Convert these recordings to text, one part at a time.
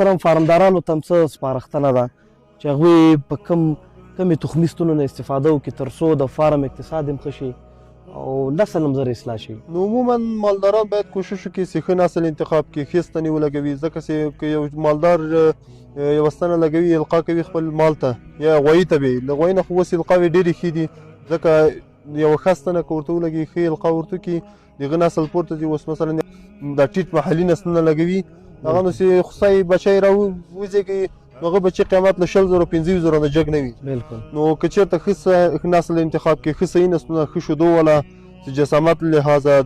محترم فارمدارانو ته هم څه سپارښتنه ده چې هغوی په کوم کمې تخمي ستونو نه استفاده وکړي تر څو د فارم اقتصاد هم ښه شي او نسل هم زر اصلاح شي؟ نو عموما مالداران باید کوشش وکړي چې ښه نسل انتخاب کړي، ښې ستنې ولګوي، ځکه چې که یو مالدار یوه ستنه لګوي، القا کوي خپل مال ته یا غویي ته، به له غویي نه خو اوس القاوې ډېرې ښې دي، ځکه یوه ښه ستنه که ورته ولګوي، ښې القا ورته کړي، د هغه نسل پورته ځي. اوس مثلا دا ټیټ محلي نسلونه لګوي، هغه نو چې خوسی بچی را وزېږوي، نو هغه بچي قیمت له 20 زرو، 25 زرو نه جګ نه وي. نو که چېرته ښه نسل انتخاب کړي، ښه صحیح نسلونه، ښه شودو والا، چې جسامت له لحاظه،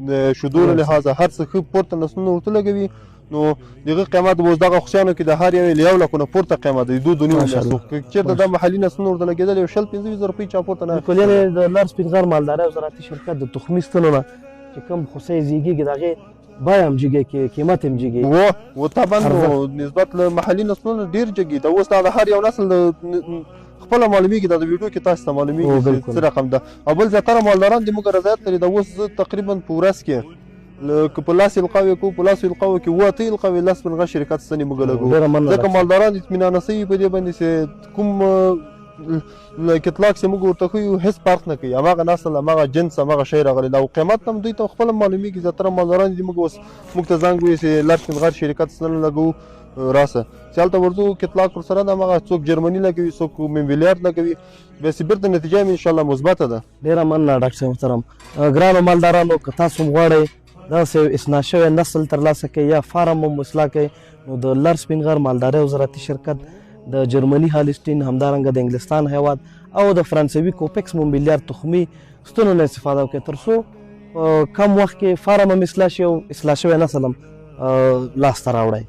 د شودو له لحاظه، هر څه ښه پورته نسلونه ورته لګوي، نو دغه قیمت اوس دغه خوسیانو کې د هر یو له 1 لکو نه پورته قیمت دی، دوه دنیو میاشتو. که چېرته دا محلي نسلونه ورته لګېدل، یو 20، 25 زره روپۍ چا پورته نه. بالکل، یعنې د لر سپین غر مالدارۍ او زراعتي شرکت د تخمي ستنو نه چې کوم خوسۍ زیږېږي، د هغې بیه هم جګه کې، قیمت هم جګي. و طبعا، نو نسبت له محلي نسلونو ډیر جګي. دا اوس دا د هر یو نسل خپله معلومیږي، دا د ویډیو کې تاسو ته معلومیږي چې څه رقم ده. او بل زیاتره مالداران د موږ رضایت لري. دا اوس زه تقریبا په ورځ کې که په لاس القاوې کو، په لاس القاوو کې اووه اته القاوې لس سپین غر شرکت ستنې موږ لګو، ځکه مالداران اطمینان سوي په دې باندې چې کوم کتلاک چې موږ ورته ښیو، هېڅ فرق نه کوي، هماغه نسل، هماغه جنس، هماغه شی راغلی دا. او قیمت هم دوی ته خپله معلومیږي. زیاتره مالداران دي موږ اوس موږ ته زنګ وهي چې لر سپین غر شرکت ستنه لګوو، راسه. چې هلته ورځو، کتلاک ورسره ده، هماغه څوک جرمني لګوي، څوک ممبلیارد لګوي، بیا چې بیرته نتیجه هم انشاءالله مثبته ده. ډېره مننه ډاکټر صاحب محترم. ګرانو مالدارانو، که تاسو هم غواړئ داسې یو اصلاح شوی نسل ترلاسه کړئ یا فارم هم اصلاح کړئ، نو د لر سپین غر مالدارۍ او زراعتي شرکت د جرمني هالستین، همدارنګه د انګلستان هیواد او د فرانسوي کوپکس مومبلیار تخمي ستونو نه استفاده وکړئ، تر څو په کم وخت کې فارم هم اصلاح شي او اصلاح شوی نسل هم لاسته راوړئ.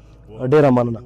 ډېره مننه.